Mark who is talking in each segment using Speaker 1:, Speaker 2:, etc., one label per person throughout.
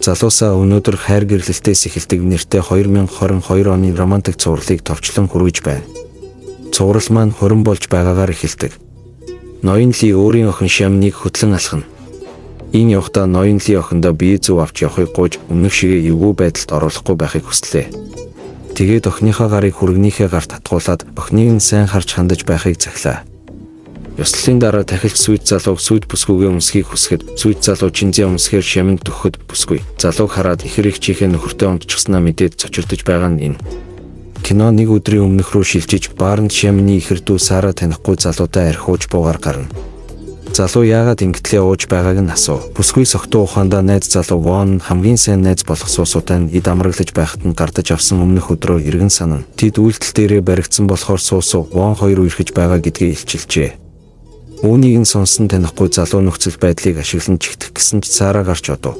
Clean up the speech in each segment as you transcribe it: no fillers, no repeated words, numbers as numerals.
Speaker 1: Залуусаа, өнөөдөр хайр гэрлэлтээс эхэлдэг нэртэй 2022 оны романтик цувралыг товчлон хүргэж байна. Цуврал маань хурим болж байгаагаар эхэлдэг. Ноён Ли өөрийн охин Шамныг хөтлөн алхана. Энэ явхдаа ноён Ли охиндоо бие зүв авч явахыг гуйж, өмнөх шигээ эвгүй байдалд оруулахгүй байхыг хүслээ. Тэгээд охиныхоо гарыг хүргнийхээ гарт татгуулаад охиныг нь сайн харж хандаж байхыг захилаа. Ёслолын дараа тахилч сүйт залууг сүйт бүсгүйгээ өмсөхийг хүсэхэд, сүйт залуу Чинзээ өмсөхээр шаминд төхөхөд бүсгүй залууг хараад ихэр эгчийнхээ нөхөртэй унтчихснаа мэдээд цочирдож байгаа нь энэ. Кино нэг өдрийн өмнөх рүү шилжиж, бааранд Шамины ихэр дүү Сара танихгүй залуутай архи ууж буугаар гарна. Залуу яагаад ингэтлээ ууж байгааг нь асуув. Бүсгүй согтуу ухаандаа найз залуу Вон хамгийн сайн найз болох суусуутай нь эд амраглаж байхад нь гардаж авсан өмнөх өдрөө эргэн санана. Тэд үйлдэл дээрээ баригдсан болохоор суусуу Вон хоёр үерхэж байгаа гэдгийг илчилжээ. Үүнийг нь сонссон танихгүй залуу нөхцөл байдлыг ашиглан чигтэх гэсэн ч Сара гарч одов.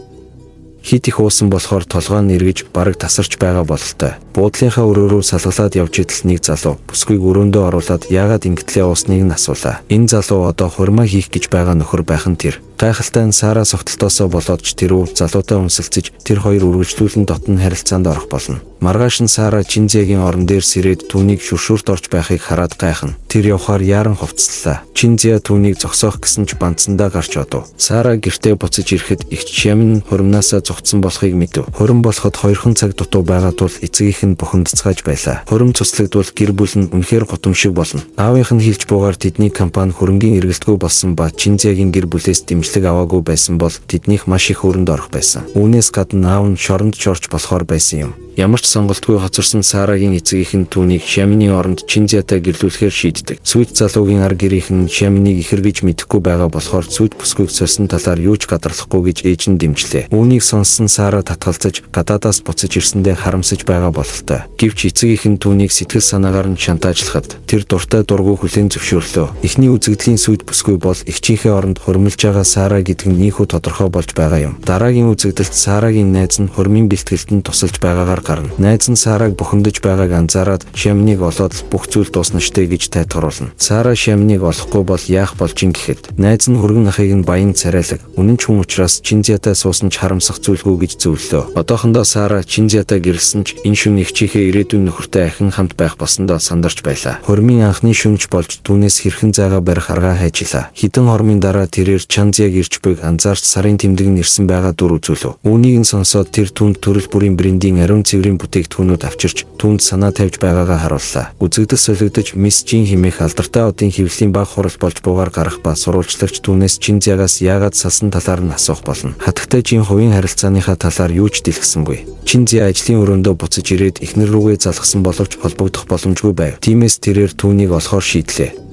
Speaker 1: Хэт их уусан болохоор толгой нь эргэж, бараг тасарч байгаа бололтой. Буудлынхаа өрөө рүү салгалаад явж идэл нэг залуу бүсгүйг өрөөндөө оруулаад яагаад ингэтлээ уусныг нь асуулаа. Энэ залуу одоо хурмаа хийх гэж байгаа нөхөр байх нь тэр. Гайхалтай нь Сара согтолтоосоо болоод ч тэр үү залуутай үнсэлцэж, тэр хоёр үргэлжлүүлэн дотн харилцаанд орох болно. Маргааш нь Сара Чинзэгийн орон дээр сэрээд түүнийг шүршүрт орж байхыг хараад гайхна. Тэр явхаар яаран хувцаслаа. Чинзя түүнийг зогсоох гэсэн ч бандсандаа гарч одов. Сара гэртээ буцаж ирэхэд эгч Шамин хурмнаасаа зугтсан болохыг мэдэв. Хурим болоход 2хан цаг дутуу байгаа тул эцэгийнх нь бухимдацгааж байлаа. Хурим цуцлагдвал гэр бүл нь үнэхээр гудамжшиг болно. Аавынх нь хэлж буугаар тэдний компани хөрөнгийн эргэлтгүй болсон ба Чинзягийн гэр бүлээс дэмжлэг аваагүй байсан бол тэднийх маш их өрөнд орох байсан. Үүнээс гадна аав нь шоронд шорч болохоор байсан юм. Ямар ч сонголтгүй хоцорсон Сарагийн эцэгийнх нь түүнийг Шамины оронд Чинзятай гэрлүүлэхээр шийддэг. Сүйт залуугийн ар гэрийнх нь Шаминыг ихэр гэж мэдэхгүй байгаа болохоор сүйт бүсгүйг сольсон талаар юу ч гадарлахгүй гэж ээж нь дэмжлээ. Үүнийг сонссон Сара татгалзаж, гадаадаас буцаж ирсэндээ харамсаж байгаа бололтой. Гэвч эцэгийнх нь түүнийг сэтгэл санаагаар нь шантаажлахад тэр дуртай дургүй хүлээн зөвшөөрлөө. Эхний үзэгдлийн сүйт бүсгүй бол эгчийнхээ оронд хурмилж байгаа Сара гэдэг нь нийхүү тодорхой болж байгаа юм. Дараагийн үзэгдэлд Сарагийн найз нь хурмын бэлтгэлд нь тусалж байгаагаар гарна. Найз нь Сараг бухимдаж байгааг анзаараад Шамныг олоод л бүх зүйл дуусна штэ гэж тайтгаруулна. Сара Шамныг олохгүй бол яах болж ин гэхэд найз нь хүргэн ахыг нь баян царайлаг. Үнэн ч хүн учраас Чинзятай суусан ч харамсах зүйлгүй гэж зөвлөлөө. Одоохондоо Сара Чинзятай гэрлэсэн ч энэ шөнө эгчийнхээ ирээдүйн нөхөртэй ахин хамт байх болсондоо сандарч байлаа. Хурмын анхны шөнөч болж түүнээс хэрхэн зайгаа барих аргаа хайжлаа. Хэдэн хормын дараа тэрээр Чанзяг ирж буйг анзаарч сарын тэмдэг нь ирсэн байгаа дүр үзүүлв. Үүнийг нь сонсоод тэр түүнд төрөл бүрийн брендийн ариун цэврийн бүтээгдэхүүнүүд авчирч түүнд санаа тавьж байгаагаа харууллаа. Үзэгдэл солигдож, Мисс Жин хэмээх алдартай одын хэвлэлийн баг хурал болж буугаар гарах ба сурвалжлагч түүнээс Чинзягаас яагаад салсан талаар нь асуух болно. Хатагтай Жин хувийн харилцааныхаа талаар юу ч дэлгэсэнгүй. Чинзя ажлын өрөөндөө буцаж ирээд эхнэр рүүгээ залгасан боловч холбогдох боломжгүй байв. Тиймээс тэрээр түүнийг олохоор шийдлээ.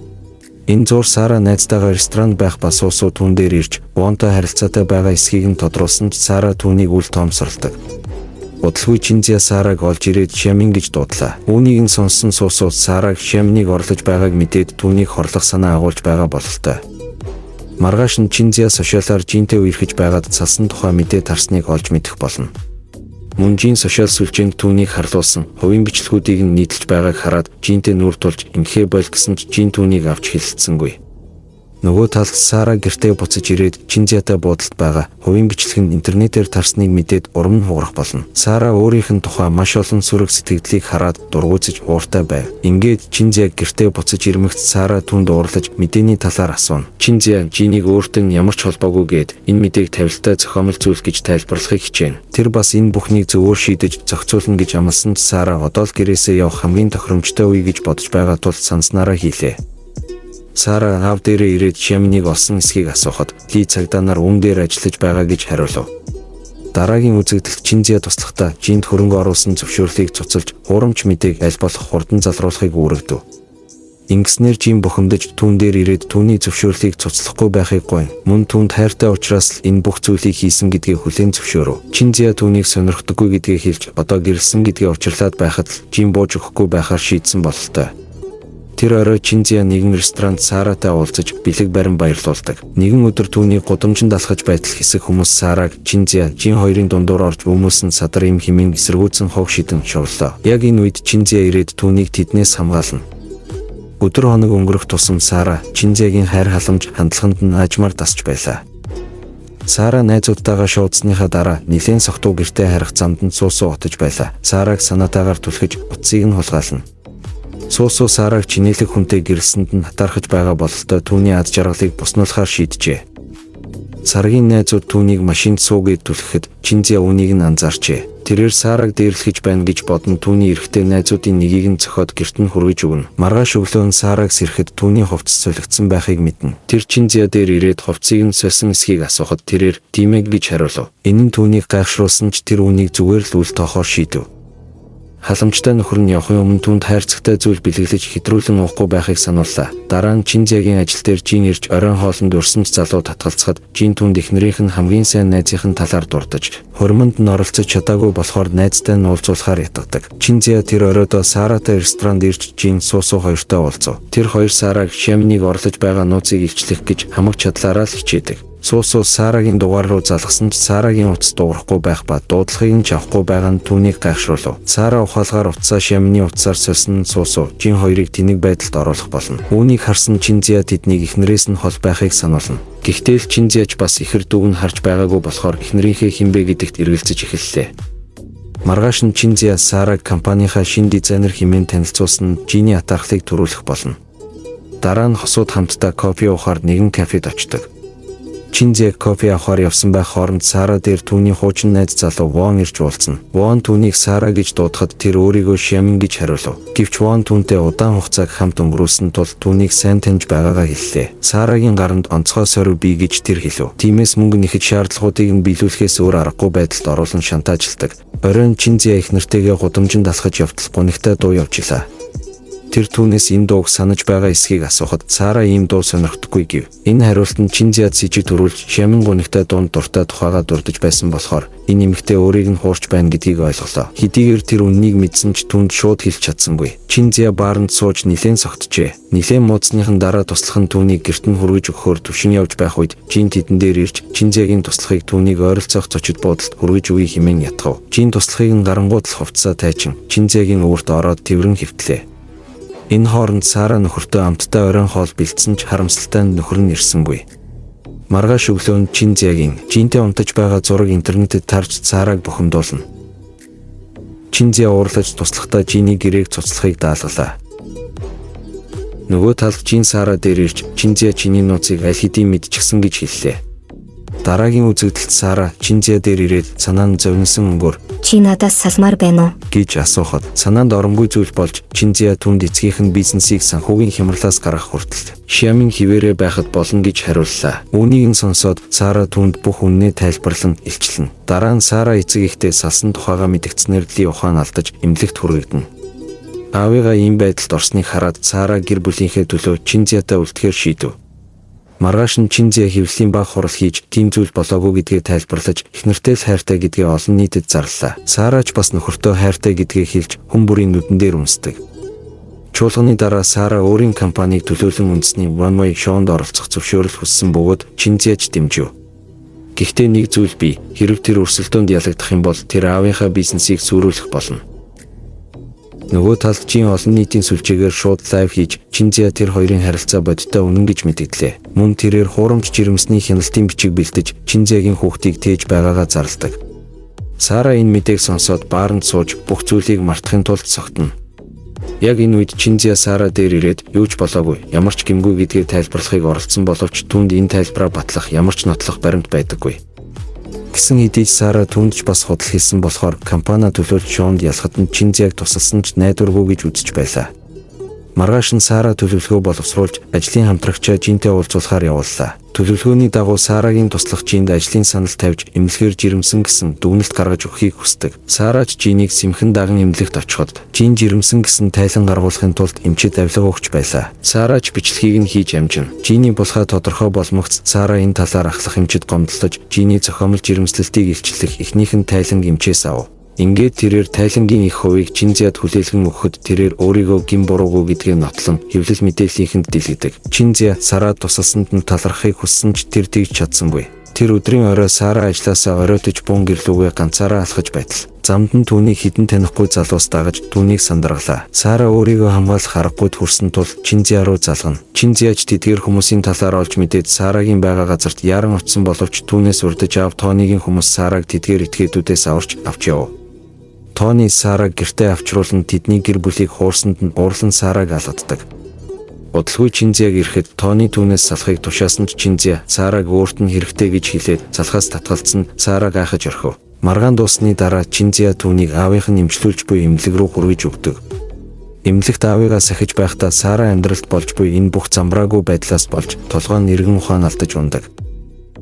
Speaker 1: Энэ зуур Сара найзтайгаа ресторанд байх ба суусуу түүн дээр ирж Вонтой харилцаатай байгаа эсхийг нь тодруулсан ч Сара түүнийг үл тоомсорлдог. Удалгүй Чинзя Сараг олж ирээд Шамин гэж дуудлаа. Үүнийг нь сонссон суусуу Сараг Шаминыг орлож байгааг мэдээд түүнийг хорлох санаа агуулж байгаа бололтой. Маргааш нь Чинзя сошиалаар Жинтэй үерхэж байгаад салсан тухай мэдээ тарсныг олж мэдэх болно. Мөн Жин сошиал сүлжээнд түүнийг харлуулсан хувийн бичлэгүүдийг нь нийтэлж байгааг хараад Жинтэй нүүр тулж ингэхээ боль гэсэн ч Жин түүнийг авч хэлэлцсэнгүй. Нөгөө талд Сара гэртээ буцаж ирээд Чинзятай буудалд байгаа хувийн бичлэг нь интернетээр тарсныг мэдээд урам нь хугарах болно. Сара өөрийнх нь тухай маш олон сөрөг сэтгэгдлийг хараад дургүйцэж ууртай байв. Ингээд Чинзя гэртээ буцаж ирмэгц Сара түүнд уурлаж мэдээний талаар асууна. Чинзя Жинийг өөртөө нь ямар ч холбоогүй гээд энэ мэдээг тавилттай зохиомл зүйл гэж тайлбарлахыг хичээнэ. Тэр бас энэ бүхнийг зөвөөр шийдэж зохицуулна гэж амласан ч Сара одоо л гэрээсээ явах хамгийн тохиромжтой үе гэж бодож байгаа тул санснараа хийлээ. Сара аав дээрээ ирээд Шаминыг олсон эсхийг асуухад Ли цагдаа нар үүн дээр ажиллаж байгаа гэж хариулав. Дараагийн үзэгдэлд Чинзя туслахдаа Жинд хөрөнгө оруулсан зөвшөөрлийг цуцалж, хуурамч мэдээг аль болох хурдан залруулахыг үүрэгдэв. Ингэснээр Жин бухимдаж түүн дээр ирээд түүний зөвшөөрлийг цуцлахгүй байхыг гуйна. Мөн түүнд хайртай учраас л энэ бүх зүйлийг хийсэн гэдгийг хүлээн зөвшөөрөв. Чинзя түүнийг сонирхдаггүй гэдгийг хэлж, одоо гэрлэсэн гэдгийг учирлаад байхад л Жин бууж өгөхгүй байхаар шийдсэн бололтой. Тэр орой Чинзя нэгэн ресторанд Саратай уулзаж бэлэг барин баярлуулдаг. Нэгэн өдөр түүний гудамжинд алхаж байтал хэсэг хүмүүс Сараг Чинзя, Жин хоёрын дундуур орж өмүүлсэн садар им хэмээн эсэргүүцэн хог шидэн шовлоо. Яг энэ үед Чинзя ирээд түүнийг тэднээс хамгаална. Өдөр хоног өнгөрөх тусам Сара Чинзягийн хайр халамж хандлаганд нь аажмаар дасч байлаа. Сара найзуудтайгаа шуудсаныхаа дараа нэлээн согтуу гэртээ харих замд нь Сусу отож байлаа. Сараг санаатаагаар түлхэж утсыг нь хулгайлна. Сусу Сараг чинээлэг хүнтэй гэрлэсэнд нь хатаархаж байгаа бололтой түүний аз жаргалыг буснуулахаар шийджээ. Сарагийн найзууд түүнийг машинд суугээд түлхэхэд Чинзя үүнийг нь анзаарчээ. Тэрээр Сараг дээрлэхэж байна гэж бодон түүний эрэгтэй найзуудын нэгийг нь цохиод гэрт нь хүргэж өгнө. Маргааш өглөө нь Сараг сэрэхэд түүний хувцас солигдсон байхыг мэднэ. Тэр Чинзя дээр ирээд хувцсыг нь сольсон эсхийг асуухад тэрээр тийм ээ гэж хариулав. Энэ нь түүнийг гайхшруулсан ч тэр үүнийг зүгээр л үл тоохоор шийдэв. Халамжтай нөхөр нь явахын өмнө түүнд хайрцагтай зүйл бэлэглэж хэтрүүлэн уухгүй байхыг санууллаа. Дараа нь Чинзягийн ажил дээр Жин ирж оройн хоолонд урьсан ч залуу татгалзахад Жин түүнд эхнэрийнх нь хамгийн сайн найзынх нь талаар дурдаж, хуриманд нь оролцож чадаагүй болохоор найзтай нь уулзуулахаар ятгадаг. Чинзя тэр оройдоо Саратай ресторанд ирж Жин Сусу хоёртой уулзав. Тэр хоёр Сараг Шамныг орлож байгаа нууцыг илчлэх гэж хамаг чадлаараа л хичээдэг. Сусу Сарагийн дугаар руу залгасан ч Сарагийн утас дуугарахгүй байх ба дуудлагыг нь ч авахгүй байгаа нь түүнийг гайхшруулав. Сара ухаалгаар утсаа Шамны утсаар сольсон нь Сусу Жин хоёрыг тэнэг байдалд оруулах болно. Үүнийг харсан Чинзя тэднийг эхнэрээс нь хол байхыг сануулна. Гэхдээ л Чинзяч бас ихэр дүүг нь харж байгаагүй болохоор эхнэрийнхээ хэн бэ гэдэгт эргэлзэж эхэллээ. Маргааш нь Чинзя Сараг компанийнхаа шинэ дизайнер хэмээн танилцуулсан нь Жиний атаархлыг төрүүлэх болно. Дараа нь хосууд хамтдаа кофе уухаар нэгэн кафед очдог. Чинзя кофе авахар явсан байх хооронд Сара дээр түүний хуучин найз залуу Вон ирж уулзна. Вон түүнийг Сара гэж дуудахад тэр өөрийгөө Шамин гэж хариулав. Гэвч Вон түүнтэй удаан хугацааг хамт өнгөрүүлсэн тул түүнийг сайн таньж байгаагаа хэллээ. Сарагийн гаранд онцгой сорив бий гэж тэр хэлв. Тиймээс мөнгө нэхэд шаардлагуудыг нь биелүүлэхээс өөр аргагүй байдалд оруулан шантаажилдаг. Оройн Чинзя их нэртэйгээ гудамжинд алхаж явтал гунигтай дуу явж илаа. Тэр түүнээс энэ дууг санаж байгаа эсхийг асуухад Сара ийм дуу сонирхдаггүй гэв. Энэ хариулт нь Чинзяд сэжиг төрүүлж Шамин гунигтай дуунд дуртай тухайгаа дурдж байсан болохоор энэ эмэгтэй өөрийг нь хуурч байна гэдгийг ойлголоо. Хэдийгээр тэр үннийг мэдсэн ч түүнд шууд хэлж чадсангүй. Чинзя бааранд сууж нилээн согтжээ. Нилээн муудсныхан дараа туслах нь түүнийг гэрт нь хүргэж өгөхөөр түвшин явж байх үед Жин тэдэн дээр ирж Чинзягийн туслахыг түүнийг ойролцоох зочид буудалд хүргэж өгье хэмээн ятгав. Жин туслахыг нь гарангуут л хувцсаа тайчин Чинзягийн өвөрт ороод тэврэн хэвтлээ. Энэ хооронд Сара нөхөртөө амттай оройн хоол бэлдсэн ч харамсалтай нь нөхөр нь ирсэнгүй. Маргааш өглөө нь Чинзягийн Жинтэй унтаж байгаа зураг интернетэд тарж Сараг бухимдуулна. Чинзя уурлаж туслахдаа Жиний гэрээг цуцлахыг даалгалаа. Нөгөө талд Жин Сара дээр ирж Чинзя чиний нууцыг аль хэдийн мэдчихсэн гэж хэллээ. Дараагийн үзэгдэлд Сара Чинзя дээр ирээд санаа нь зовнисон өнгөөр
Speaker 2: Чи надаас салмаар байна уу?
Speaker 1: гэж асуухад санаанд оромгүй зүйл болж Чинзя түүнд эцгийнх нь бизнесийг санхүүгийн хямралаас гаргах хүртэл Шиамын хിവэрэ байхад болно гэж хариуллаа. Үүнийг нь сонсоод Сара түүнд бүх үннээ тайлбарлан илчлэнэ. Дараа нь Сара эцэг эхтэй салсан тухайгаа мэдэгдсэнээр Ли ухаан алдаж эмнэлэгт хүргэгдэнэ. Аавыгаа ийм байдалд орсныг хараад Сара гэр бүлийнхээ төлөө Чинзятай үлдэхээр шийдэв. Маргааш нь Чинзя хэвлэлийн баг хурал хийж тийм зүйл болоогүй гэдгээ тайлбарлаж эхнэртэй л хайртай гэдгээ олон нийтэд зарлаа. Сара ч бас нөхөртөө хайртай гэдгээ хэлж хүн бүрийн нүдэн дээр үнсдэг. Чуулганы дараа Сара өөрийн компанийг төлөөлөн үндэсний Runway шоунд оролцох зөвшөөрөл хүссэн бөгөөд Чинзяч дэмжив. Гэхдээ нэг зүйл бий, хэрв тэр өрсөлдөөнд ялагдах юм бол тэр аавынхаа бизнесийг сүрүүлэх болно. Нөгөө талд Жин олон нийтийн сүлжээгээр шууд live хийж Чинзя тэр хоёрын харилцаа бодиттой үнэн гэж мэдэгдлээ. Мөн тэрээр хуурамч жирэмсний хяналтын бичиг бэлдэж Чинзягийн хүүхдийг тээж байгаагаа зарладаг. Сара энэ мэдээг сонсоод бааранд сууж бүх зүйлийг мартахын тулд согтоно. Яг энэ үед Чинзя Сара дээр ирээд юу ч болоогүй, ямар ч гэмгүй гэдгээ тайлбарлахыг оролдсон боловч түүнд энэ тайлбараа батлах ямар ч нотлох баримт байдаггүй. Гэсэн хэдий ч Сара түүнд ч бас худал хэлсэн болохоор компаниа төлөөлж шоунд ялахад нь Чинзяг тусалсан ч найдваргүй гэж үзэж байлаа. Маргааш нь Сара төлөвлөгөө боловсруулж ажлын хамтрагчаа Жинтэй уулзуулахаар явууллаа. Төлөвлөгөөний дагуу Сарагийн туслах Жинд ажлын санал тавьж эмнэлгээр жирэмсэн гэсэн дүгнэлт гаргаж өгөхийг хүсдэг. Сара ч Жинийг сэмхэн даган эмнэлэгт очиход Жин жирэмсэн гэсэн тайлан гаргуулахын тулд эмчид авилга өгч байлаа. Сара ч бичлэгийг нь хийж амжина. Жиний булхай тодорхой болмогц Сара энэ талаар ахлах эмчид гомдлож Жиний зохиомл жирэмслэлтийг илчлэх эхнийх нь тайланг эмчээс ав. Ингээд тэрээр тайлангийн их хувийг Чинзяд хүлээлгэн өгөхөд тэрээр өөрийгөө гэм буруугүй гэдгээ нотлон хэвлэл мэдээллийнхэнд дэлгэдэг. Чинзя Сараа тусалсанд нь талархахыг хүссэн ч тэр тэгж чадсангүй. Тэр өдрийн орой Сара ажлаасаа оройтож бун гэрлүүгээ ганцаараа алхаж байтал замд нь түүнийг хэдэн танихгүй залуус дагаж түүнийг сандаргалаа. Сара өөрийгөө хамгаалах аргагүйд хүрсэн тул Чинзя руу залгана. Чинзяч тэдгээр хүмүүсийн талаар олж мэдээд Сарагийн байгаа газарт яаран очсон боловч түүнээс урдаж аав Тонигийн хүмүүс Сараг тэдгээр этгээдүүдээс аварч авч яв. Тони Сараг гэртээ авчруулан тэдний гэр бүлийг хуурсанд нь уурлан Сараг алгаддаг. Удалгүй Чинзяг ирэхэд Тони түүнээс салахыг тушаасан ч Чинзя Сараг өөрт нь хэрэгтэй гэж хэлээд салахаас татгалзсан. Сара гайхаж орхив. Маргаан дууссаны дараа Чинзя түүнийг аавынх нь эмчлүүлж буй эмнэлэг рүү хүргэж өгдөг. Эмнэлэгт аавыгаа сахиж байхдаа Сара амьдралд болж буй энэ бүх замбраагүй байдлаас болж толгой нь эргэн ухаан алдаж унадаг.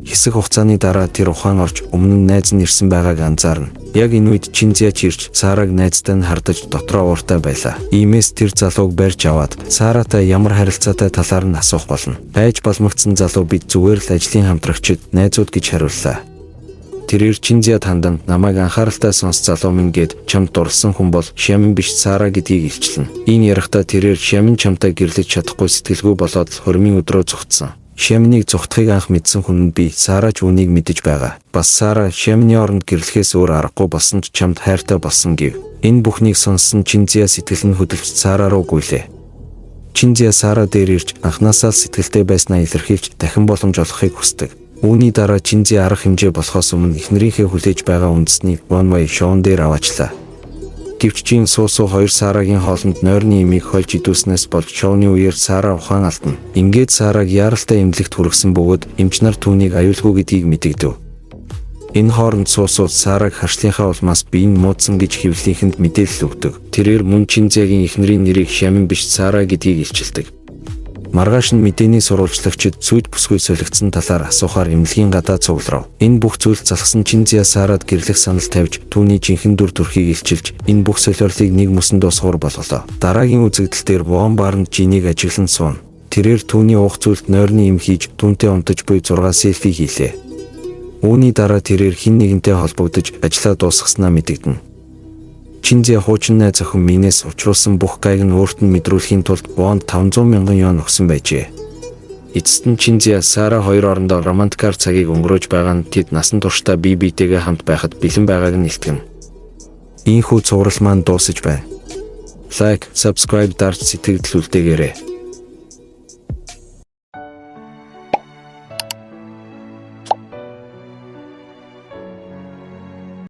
Speaker 1: Хэсэг хугацааны дараа тэр ухаан орж өмнө нь найз нь ирсэн байгааг анзаарна. Яг энэ үед Чинзяч ирж Сараг найзтай нь хардаж дотроо ууртай байлаа. Иймээс тэр залууг барьж аваад Саратай ямар харилцаатай талаар нь асуух болно. Айж балмагцсан залуу бид зүгээр л ажлын хамтрагчид, найзууд гэж хариуллаа. Тэрээр Чинзяд хандан намайг анхааралтай сонс залуу минь гээд чамд дурласан хүн бол Шамин биш Сара гэдгийг илчлэнэ. Энэ ярихдаа тэрээр Шамин чамтай гэрлэж чадахгүй сэтгэлгүй болоод л хормын өдрөө зугтсан. Шаминыг зугтахыг анх мэдсэн хүн нь би, Сара ч үүнийг мэдэж байгаа. Бас Сара Шамины оронд гэрлэхээс өөр аргагүй болсон ч чамд хайртай болсон гэв. Энэ бүхнийг сонссон Чинзя сэтгэл нь хөдөлж Сара руу гүйлээ. Чинзя Сара дээр ирж анхнаасаа л сэтгэлтэй байснаа илэрхийлж дахин боломж олгохыг хүсдэг. Үүний дараа Чинзи арга хэмжээ болохоос өмнө эхнэрийнхээ хүлээж байгаа үндэсний One Way шоун дээр аваачлаа. Гэвч Жин Суу хоёр Сарагийн хоолонд нойрны имийг хольж идүүлснээс болж шоуны үеэр Сара ухаан алдна. Ингээд Сараг яаралтай эмнэлэгт хүргэсэн бөгөөд эмч нар түүнийг аюулгүй гэдгийг мэдэгдэв. Энэ хооронд Суу Сараг харшлынхаа улмаас бие нь муудсан гэж хэвлэлийнхэнд мэдээлэл өгдөг. Тэрээр мөн Чинзягийн эхнэрийн нэрийг Шамин биш Сара гэдгийг илчилдэг. Маргааш нь мэдээний сурвалжлагчид сүйд бүсгүй солигдсон талаар асуухаар эмнэлгийн гадаа цугларав. Энэ бүх зүйл залхсан Чинзя Сарад гэрлэх санал тавьж түүний жинхэнэ дүр төрхийг илчилж энэ бүх солиорлыг нэг мөсөн дуусгуур болголоо. Дараагийн үзэгдэл дээр Вон Барнд Жинийг ажиглан сууна. Тэрээр түүний уух зүйлд нойрны им хийж түүнтэй унтаж буй 6 селфи хийлээ. Үүний дараа тэрээр хэн нэгэнтэй холбогдож ажлаа дуусгаснаа мэдэгдэнэ. Чинзя хуучин найз охин Минээс учруулсан бүх гайг нь өөрт нь мэдрүүлэхийн тулд Вонд 500 мянган юан өгсөн байжээ. Эцэст нь Чинзя Сара хоёр орондоо романтикаар цагийг өнгөрөөж байгаа нь тэд насан туршдаа бие биетэйгээ хамт байхад бэлэн байгааг нь илтгэнэ. Ийхүү цуврал маань дуусаж байна. Like, subscribe дарж сэтгэгдэл үлдээгээрэй.